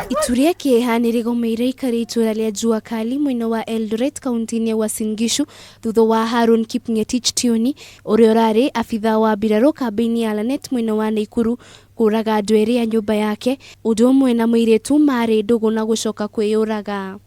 Itu rĩa kĩeha nĩ rĩgomeire aikari a itũra rĩa Jua Kali mwena wa Eldoret kaunti-inĩ ya Uasin Gishu thutha wa Haron Kipngetich Tioni ũrĩa ũrarĩ abithaa wa mbirarũ kambĩ-inĩ ya Lanet mwena wa Naikuru kũraga andũ erĩ a nyũmba yake ũndũ ũmwe na mũirĩtu marĩ ndũgũ na gũcoka kwĩyũraga.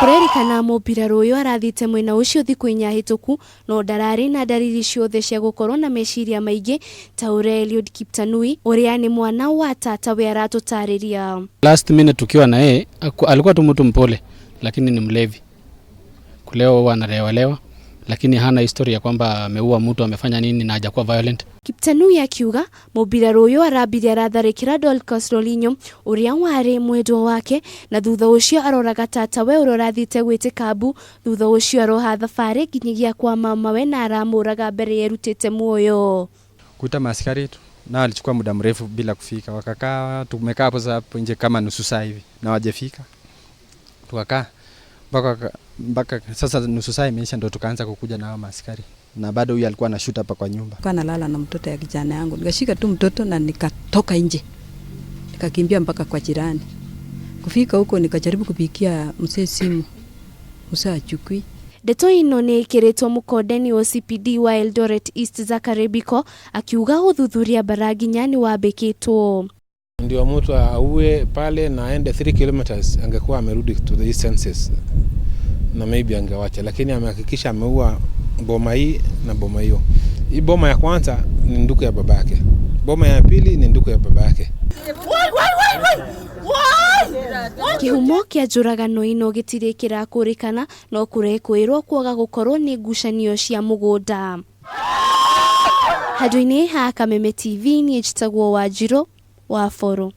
Kũrerĩkana mũmbirarũ ũyũ arathiĩte mwena ũcio thikũ inya hĩtũku no ndararĩ na ndariri ciothe cia gũkorwo na meciria maingĩ ta ũrĩa Eliud Kiptanui ũrĩa nĩ mwana wa tatawe aratũtarĩria. Last minute tukiwa na yeye alikuwa tu mtu mpole, lakini ni mlevi. Kulewa huwa analewalewa, lakini hana historia kwamba ameua mtu, amefanya nini na hajakuwa violent. Kiptanui akiuga mũmbirarũ ũyũ arambire aratharĩkĩra Dorcas Lolinyo ũrĩa warĩ mwendwa wake na thutha ũcio aroraga tatawe ũrĩa ũrathiĩte gwĩtĩka mbu. Thutha ũcio aroha thabarĩ nginyagia kwa mamawe na aramũraga mbere yerutĩte muoyo. Kuita maaskari tu na walichukua muda mrefu bila kufika, wakakaa, tumekaa hapo sasa hapo nje kama nusu saa hivi na hawajafika, tukakaa mpaka sasa nusu saa imeisha, ndo tukaanza kukuja na hao maaskari, na bado huyu alikuwa anashoot hapa kwa nyumba. Nilikuwa nalala na mtoto ya kijana yangu, nikashika tu mtoto na nikatoka nje, nikakimbia mpaka kwa jirani. Kufika huko nikajaribu kupigia mzee simu, mzee achukui. Ndeto ĩno nĩ ĩkĩrĩtwo mũkonde nĩ OCPD wa Eldoret East Zachary Biko akiuga ũthuthuria Baraginya nĩ wambĩkĩtwo. Ndio mtu aue pale na aende 3 kilometers, angekuwa amerudi to the senses na maybe angewacha, lakini amehakikisha ameua boma hii na boma hiyo. Hii boma ya kwanza ni ndugu ya babake, boma ya pili ni ndugu ya babake. Kĩhumo kĩa njũragano ĩno gĩtirĩ kĩrakũrĩkana no kũrekũĩrwo kwaga gũkorwo nĩ ngucanio cia mũgũnda. Handũ-inĩ ha Kameme TV niĩ njĩtagwo Wanjirũ wa Boro.